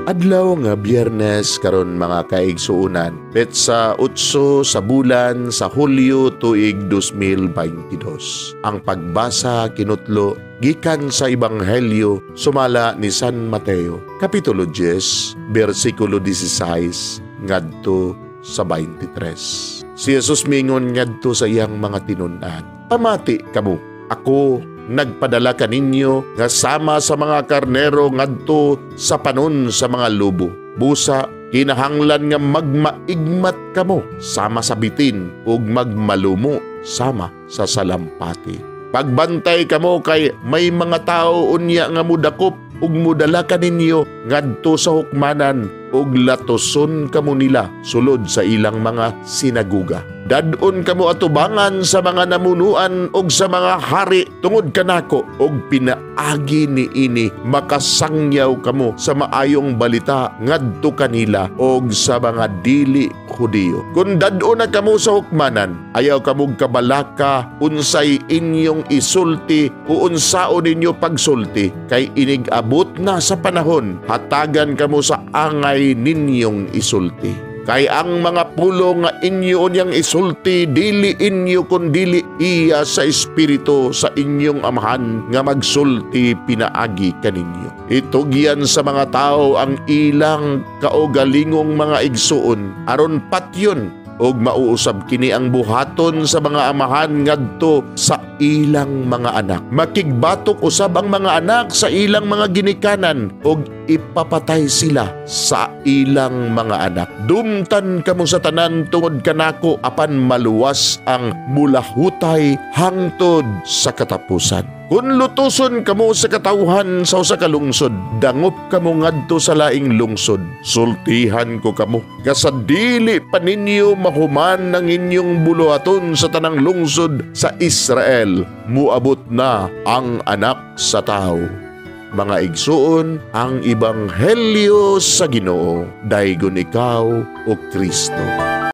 Adlaw nga Biyernes karon, mga kaigsuonan. Petsa 8 sa bulan sa Hulyo, tuig 2022. Ang pagbasa kinutlo gikan sa Ebanghelyo sumala ni San Mateo, Kapitulo 10, bersikulo 16 ngadto sa 23. Si Jesus mingon ngadto sa iyang mga tinun-an, "Pamati kamo, ako nagpadala kaninyo nga sama sa mga karnero ngadto sa panon sa mga lobo. Busa kinahanglan nga magmaigmat kamo sama sa bitin ug magmalumo sama sa salampati. Pagbantay kamo kay may mga tao unya nga mudakop ug mudala kaninyo ngadto sa hukmanan ug latuson kamo nila sulod sa ilang mga sinaguga. Dad-on kamo atubangan sa mga namunuan ug sa mga hari tungod kanako, ug pinaagi niini makasangyaw kamo sa maayong balita ngadto kanila ug sa mga dili Hudiyo. Kung dad-on na kamo sa hukmanan, ayaw kamog kabalaka unsay inyong isulti o unsaon ninyo pagsulti, kay inig-abot na sa panahon hatagan kamo sa angay ninyong isulti. Kay ang mga pulong nga inyo unyang isulti, dili inyo kundili iya sa Espiritu sa inyong Amahan nga magsulti pinaagi kaninyo. Itugyan sa mga tao ang ilang kaugalingong mga igsuon aron patyon, ug mauusab kini ang buhaton sa mga amahan ngadto sa ilang mga anak. Makigbatok usab ang mga anak sa ilang mga ginikanan ug ipapatay sila sa ilang mga anak. Dumtan kamo sa tanan tungod kanako, apan maluwas ang mulahutay hangtod sa katapusan. Kung lutuson kamo sa katawhan sa usa ka lungsod, dangop kamo ngadto sa laing lungsod. Sultihan ko kamo, nga sa dili pa ninyo mahuman ang inyong buluhaton sa tanang lungsod sa Israel, muabot na ang Anak sa Tao. Mga igsuon, ang Ebanghelyo sa Ginoo. Daygon ikaw, o Kristo.